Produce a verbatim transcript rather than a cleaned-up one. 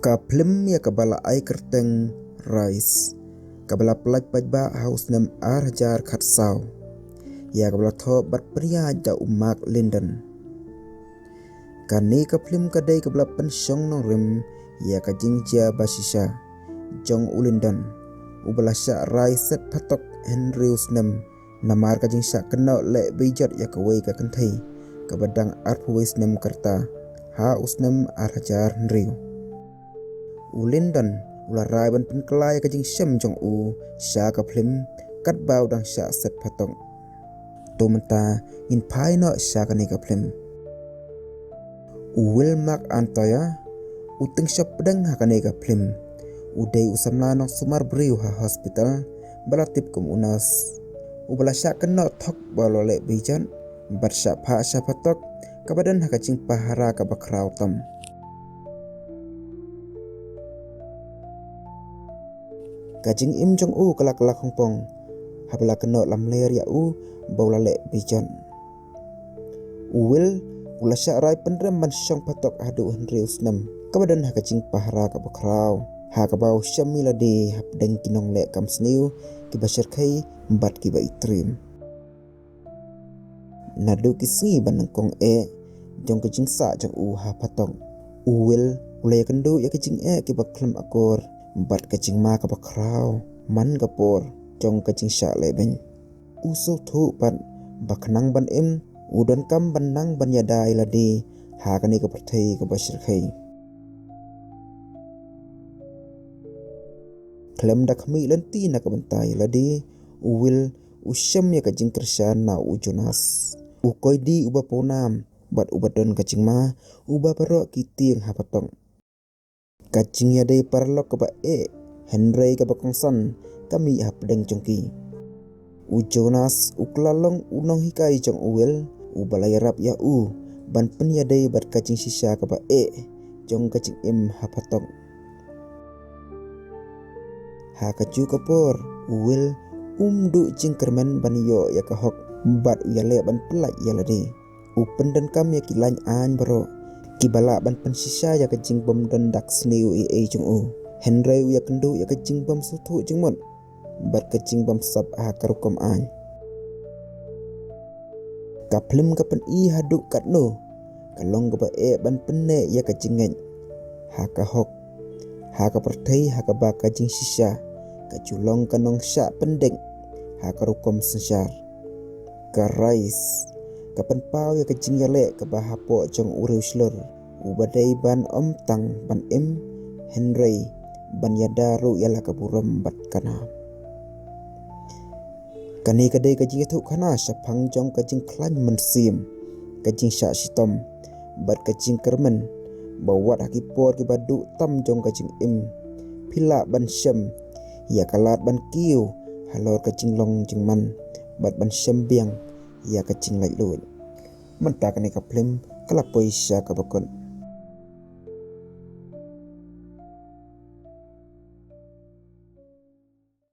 Ka phlim ïa kaba la ai kyrteng Rise, kaba la pyllait paidbah ha u snem ar hajar khatsaw, ïa kaba la thoh bad pynïaid da u Mark Lindon. Kane ka phlim ka dei kaba la pynshong nongrim ïa ka jingjia ba shisha jong u Lindon, uba la shah rai set phatok hynriew snem namar ka jingshah kynnoh leh beijot ïa kawei ka kynthei kaba dang arphew wei snem ka rta ha u snem ar hajar hynriew. U Lindon u la rai ban pynkylla ïa ka jingshem jong u sha ka phlim katba u dang shah set phatok. To mynta ngin phai noh sha kane ka phlim. U Will Mark Antoya u tyngshop pdeng ha kane ka phlim. U dei u samla nongsumar briew ha hospital ba la tip kum u nurse, uba la shah kynnoh thok ba u la leh beijot bad shah phah sha phatok kaba don ha ka jingpahara kaba khraw tam. Ka jingim jong u ka la kylla khongpong haba la kynnoh lamler ïa u ba u la leh beijot. U Will u la shah rai pynrem ban shong phatok haduh hynriew snem kaba don ha ka jingpahara kaba khraw, ha kaba u shem ïa lade hapdeng ki nongleh kam sniew kiba shyrkhei bad kiba itriem. Naduh ki sngi ba nyngkong eh jong ka jingsah jong u ha phatok, u Will u la ïakynduh ïa ka jingeh kiba khlem akor bad ka jingma kaba khraw man ka por jong ka jingshah leh beiñ. U sngewthuh pat ba khnang ban im, u donkam ban nang ban ïada ïa lade ha kane ka pyrthei kaba shyrkhei. Khlem da khmih lynti na ka bynta ïa lade, u Will u shem ïa ka jingkyrshan na u Jonas, u koidi uba pawnam bad uba don ka jingma, uba baroh ki tieng ha phatok. Ka jingïadei paralok kaba eh hynrei kaba kongsan ka mih hapdeng jong ki. U Jonas u kylla long u nonghikai jong u Will, uba la ïarap ïa u ban pynïadei bad ka jingshisha kaba eh jong ka jingim ha phatok. Ha kajuh ka por u Will um duh jingkyrmen ban ïoh ïa ka hok bad u ïaleh ban pyllait ïa lade. U pyndonkam ïa ki lain aiñ baroh kiba lah ban pynshisha ïa ka jingbym don dak sniew ei ei jong u, hynrei u ïakynduh ïa ka jingbym sngewthuh jingmut bad ka jingbym sap ha ka rukom aiñ. Ka phlim ka pyni haduh katno ka long kaba eh ban pynneh ïa ka jingngeit ha ka hok, ha ka pyrthei ha kaba ka jingshisha ka ju long ka nongshah pyndik ha ka rukom synshar. Ka Rise ka pynpaw ïa ka jingïaleh kaba hapoh jong u riewshlur, uba dei ban ym tang ban im hynrei ban ïada ruh ïa la ka burom bad ka nam. Kane ka dei ka jingïathuhkhana shaphang jong ka jingkhlaiñ mynsiem, ka jingshah shitom bad ka jingkyrmen ba wat ha ki por kiba duh tam jong ka jingim, phi lah ban shem ïa ka lad ban kiew halor ka jinglong jingman bad ban shem biang ïa ka jinglaitluid. Mynta kane ka phlim ka la poi sha kaba kut.